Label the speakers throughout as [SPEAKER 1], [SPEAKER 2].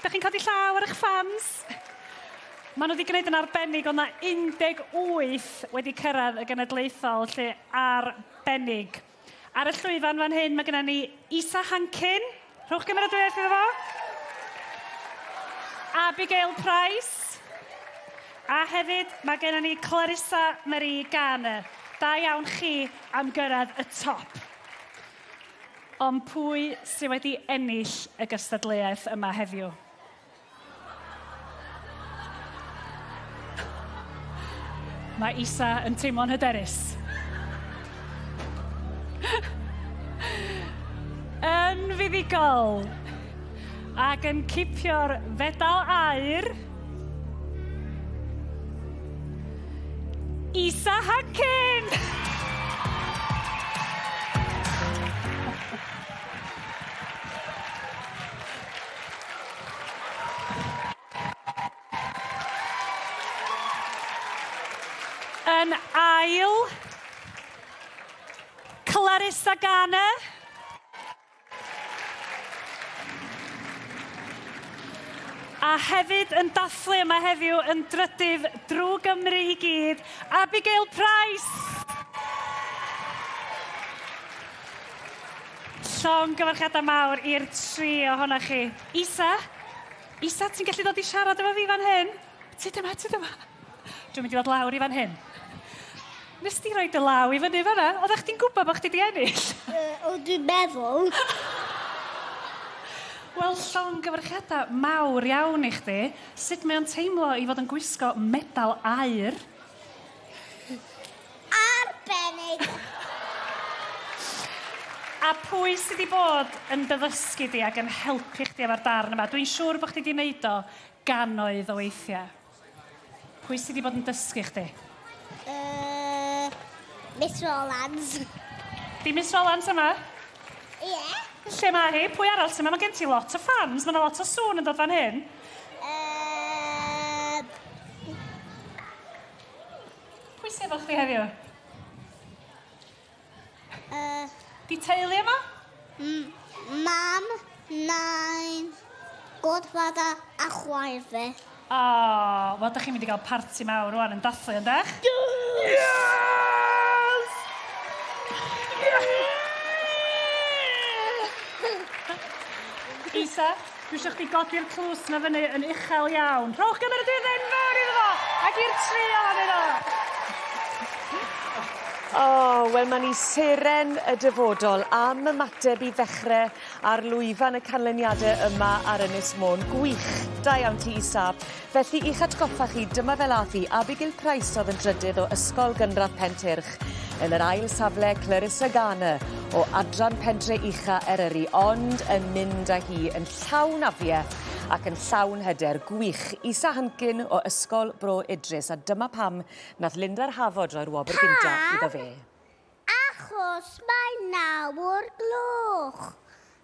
[SPEAKER 1] Da chi'n codi llaw ar eich ffans? Maen nhw wedi gwneud yn arbennig, ond na 18 wedi cyrraedd y genedlaethol, lle arbennig. Ar y llwyfan fan hyn mae gennym ni Isa Hankin. Rhowch gymeradwyaeth iddo fo. Abigail Price. A hefyd mae gennym ni Clarissa Marie Garner. Da iawn chi am gyrraedd y top. Ond pwy sydd wedi ennill y gystadleuaeth yma heddiw? Mae Isa yn teimlo'n hyderus. Yn fuddugol ac yn cipio'r fedal aur, Isa Hankin! Yn ail, Clarissa Garner. A hefyd yn dathlu yma heddiw yn drydydd drwy Gymru i gyd, Abigail Price! Llongyfarchiadau mawr i'r tri ohonoch chi. Isa, Isa, ti'n gallu dod i siarad efo fi fan hyn? Tyd yma, tyd yma. Dwi'n mynd i ddod lawr i fan hyn. Nes di roi dy law i fyny fan'na? Oeddech chdi'n gwybod bod chdi 'di ennill?
[SPEAKER 2] Yy, o dwi'n meddwl.
[SPEAKER 1] Wel, llongyfarchiadau mawr iawn i chdi. Sut mae o'n teimlo i fod yn gwisgo medal aur?
[SPEAKER 2] Arbennig!
[SPEAKER 1] A pwy sy 'di bod yn dy ddysgu di ac yn helpu chdi efo'r darn yma? Dwi'n siŵr bod chdi 'di wneud o gannoedd o weithiau. Pwy sy 'di bod yn dysgu chdi?
[SPEAKER 2] Yy, Miss Rowlands.
[SPEAKER 1] Di Miss Rowlands yma?
[SPEAKER 2] Ie. Yeah.
[SPEAKER 1] Lle mae hi? Pwy arall sy'n yma? Mae gen ti lot o ffans. Mae yna lot o sŵn yn dod fan hyn.
[SPEAKER 2] Uh...
[SPEAKER 1] Pwy sydd efo chdi heddiw?
[SPEAKER 2] Uh,
[SPEAKER 1] Di teulu yma?
[SPEAKER 2] Mam, nain, godfather a chwaer fi.
[SPEAKER 1] O, oh, wel, da chi'n mynd i gael parti mawr rwan yn dathlu, yn dech?
[SPEAKER 2] Yes!
[SPEAKER 1] Yes! Isa, dwi eisiau chdi godi'r tlws na fyny yn uchel iawn. Rhowch gymeradwyaeth enfawr iddo fo ac i'r tri ohonyn nhw.
[SPEAKER 3] O, wel ma' ni seren y dyfodol am ymateb i ddechre ar lwyfan y canlyniade yma ar Ynys Môn. Gwych! Da iawn ti Isa. Felly i'ch atgoffa chi, dyma fel ath hi, Abigail Price oedd yn drydydd o Ysgol Gynradd Pentyrch, yn yr ail safle Clarissa Garner o adran Pentre Ucha Eryri, ond yn mynd â hi yn llawn afieth ac yn llawn hyder. Gwych! Isa Hankin o Ysgol Bro Idris, a dyma pam Nath Linda'r Hafod roi'r wobr gynta iddo fe.
[SPEAKER 2] Achos mae nawr gloch.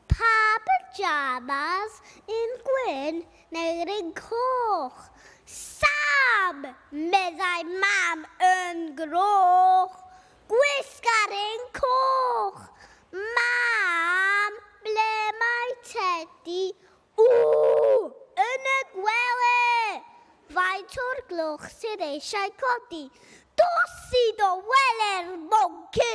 [SPEAKER 2] Pa pyjamas un gwyn neu'r un coch? Sam! meddai mam yn groch. Gwisga'r un coch! Mam, ble mae Tedi? Ww! Yn y gwely! Faint o'r gloch sydd eisiau codi? Dos i dy wely'r mwnci!